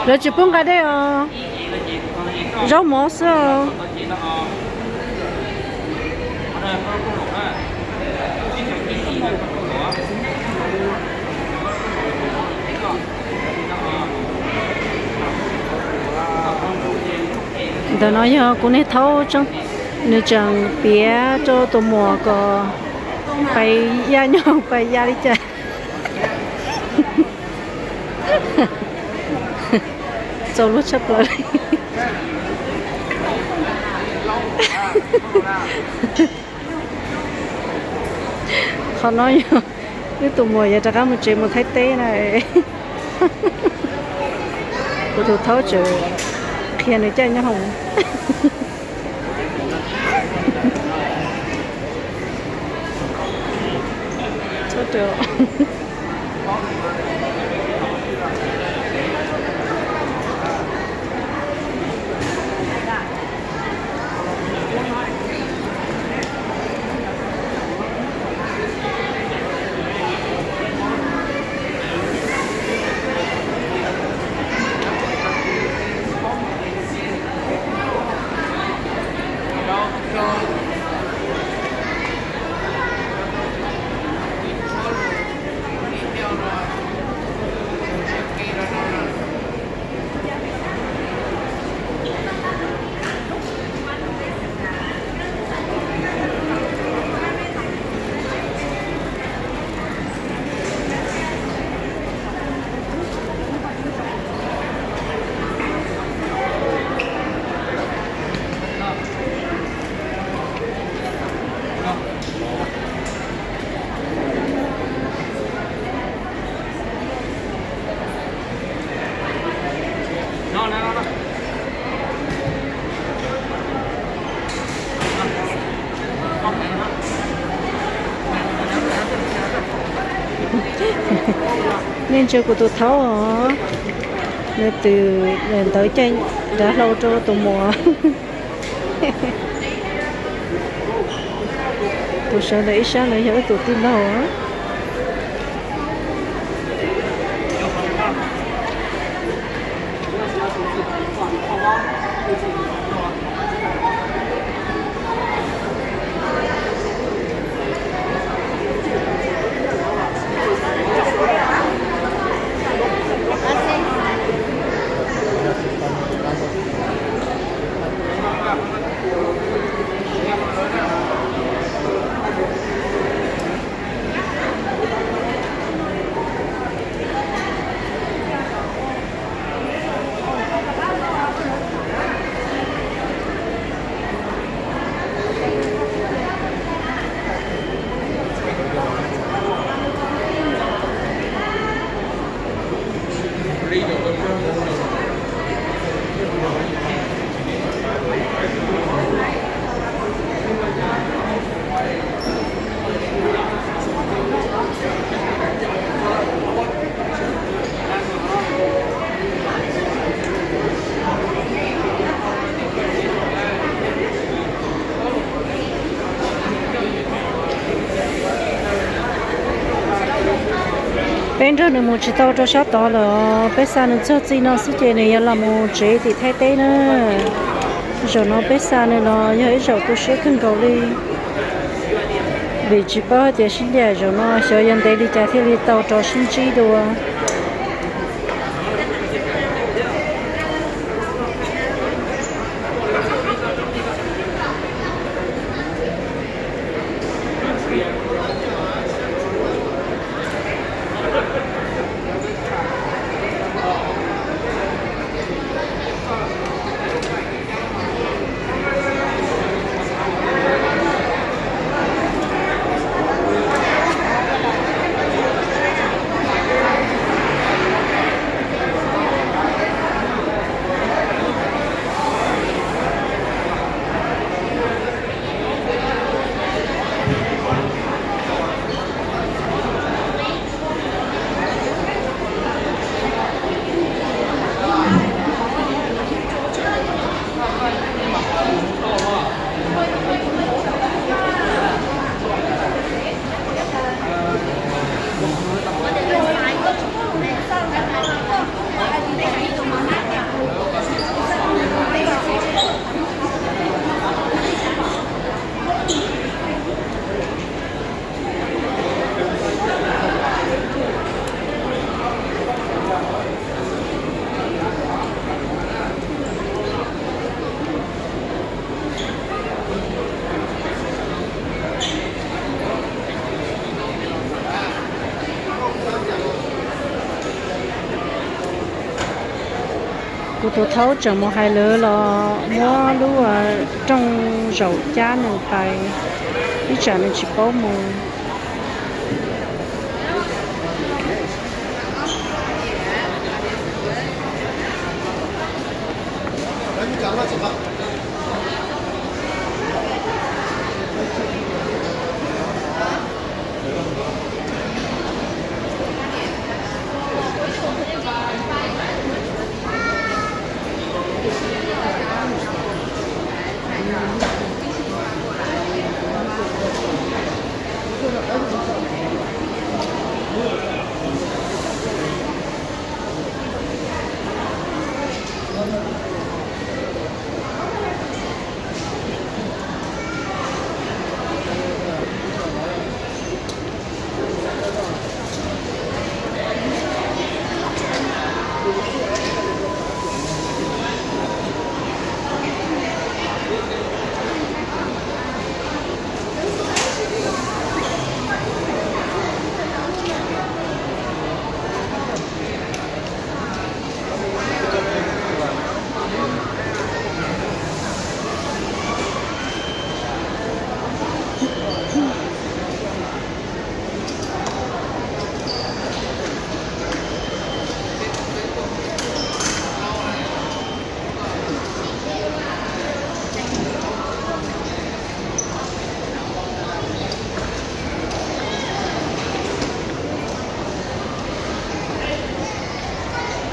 Lawv tsis pub nqa dej os, zaub mov xwb os. Ntawm no yog kuv niag thaub, nws tseem piav rau tus muam kom pais ya nyob, pais ya li cas. Txaus luag tshaj plaws. Qhov no yog wb tus muam yuav rov qab mus tsev mus Thaib teb na. Kuv tus thaub tseem qhia nws caij nyob hoom. Nej ntsia kuv tus thaub os, nws twb ntawd caij dav hlau rau tus muam. Tus sawv ntawm ib sab ntawd yog wb tus tij laug. Peb nrog nws mus tsis tau rau sab tod lawm, peb xa nws txog txij no xwb ces nws yuav los mus tsev tim Thaib teb na. Zaum no peb xa nws los yog ib zaum tu siab kawg nkaus li, vim tsis paub hais tias sib ncaim zaum no xyov yuav ntev li cas thiaj li tau rov sib ntsib dua. Tus thaub tseem mus hais lawv los muab lub rooj zaum cab nws pais, ib tsam nws tsis paub mus.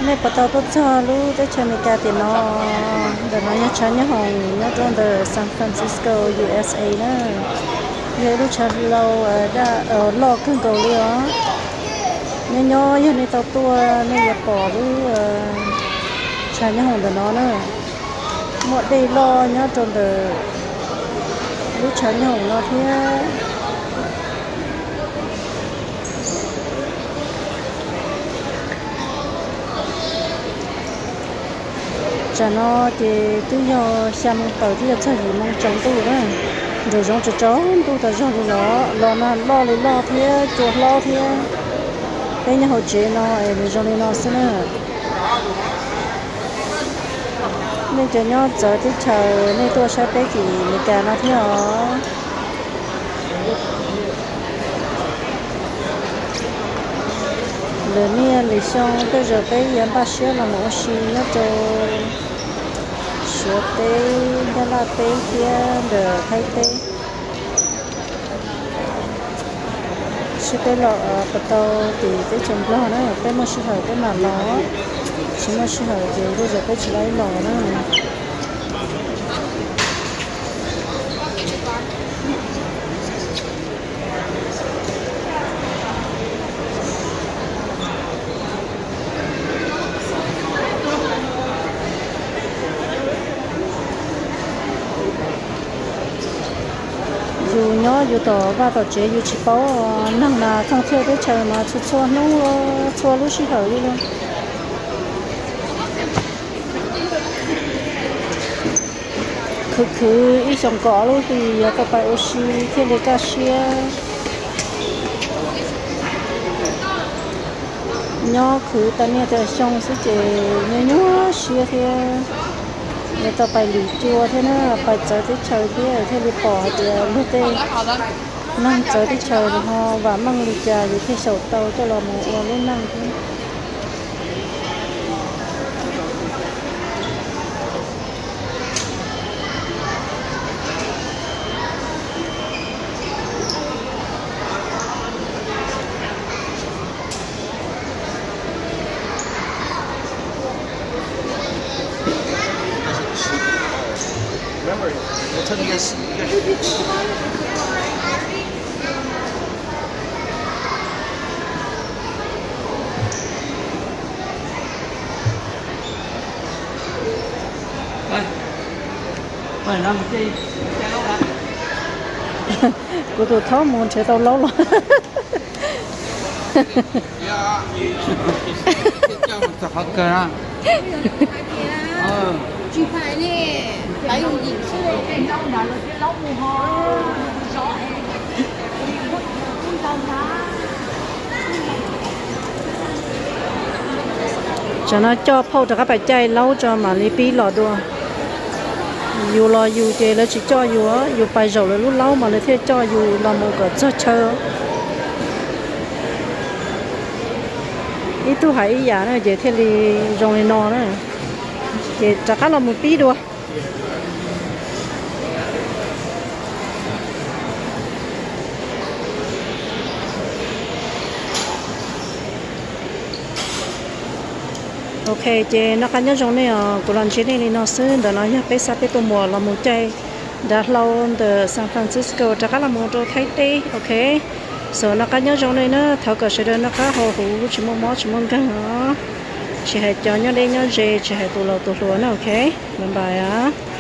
Nej puas tau tuaj txog lub teb chaws Amelikas tiam no? Ntawm no yog tshav nyob hoom nyob rau ntawm San Francisco, U S A na. Yog ib lub tshav hlau loj kawg nkaus li os. Nyob nyob yog nej tau tuaj nej yuav pom lub tshav nyob hoom ntawm no na. Muaj dej loj nyob rau ntawm lub tshav nyob hoom no thiab. Tsam no ces twb yog xya moo tawm twb yog txog yim moo tsaus ntuj na. Nraum zoov tsaus tsaus ntuj tas zog li los, los mas loj li loj thiab cua hlob thiab. Peb nyob hauv tsev no es nws zoo li no xwb na. Nej cov nyob txawv teb chaws nej tuaj saib peb tim Amelikas no thiab os. Lwm niaj lwm xyoo tej zaum peb yuav npaj siab los mus ua si nyob rau Suav teb, Nyab Laj teb thiab ntawm Thaib teb. Seb peb los puas tau tim teb chaws Nplog na, peb muaj sij hawm peb mam los, tsis muaj sij hawm ces tej zaum peb tsis tau los na. Yus nyob yus tom vaj tom tsev yus tsis paub, neeg mas thooj txhua teb chaws mas txhua txhua hnub, txhua lub sij hawm li los. Khwv khwv ib xyoos kaum ob lub hlis yog tau pais ua si thiaj li kaj siab. Nyob khwv tas niaj tas xyoo xwb ces nyuaj nyuaj siab thiab. Yuav tau pais lwm cua thiab na, pais txawv teb chaws thiab thiaj li pom hais tias luag tej neeg txawv teb chaws ho vam meej li cas yus thiaj xyaum tau coj los mus ua lub neej thiab. Kuv tus thaub mus nrhiav tau laub los. Tsam no coj phauj rov qab pais caij laub tso mam li pib los dua. Yus los yus ces lawv tsis coj yus, yus pais zaum lawv lub laub mas lawv thiaj coj yus los mus kom txog chaw. Ib tug hais ib yam na ces thiaj li zoo li no na. Ces rov qab los mus pib dua. Ok, ces noj qab nyob zoo nej os, kuv los ntsib nej li no xwb. Ntawm no yog peb xab peb tuaj muas los mus caij dav hlau ntawm San Francisco rov qab los mus rau Thaib teb. Ok, so noj qab nyob zoo nej na, thov kom sawv daws noj qab haus huv, tsis muaj mob tsis muaj nkeeg os. Tsis hais cov nyob deb nyob ze, tsis hais tus laus tus hluas na. Ok, bye bye os.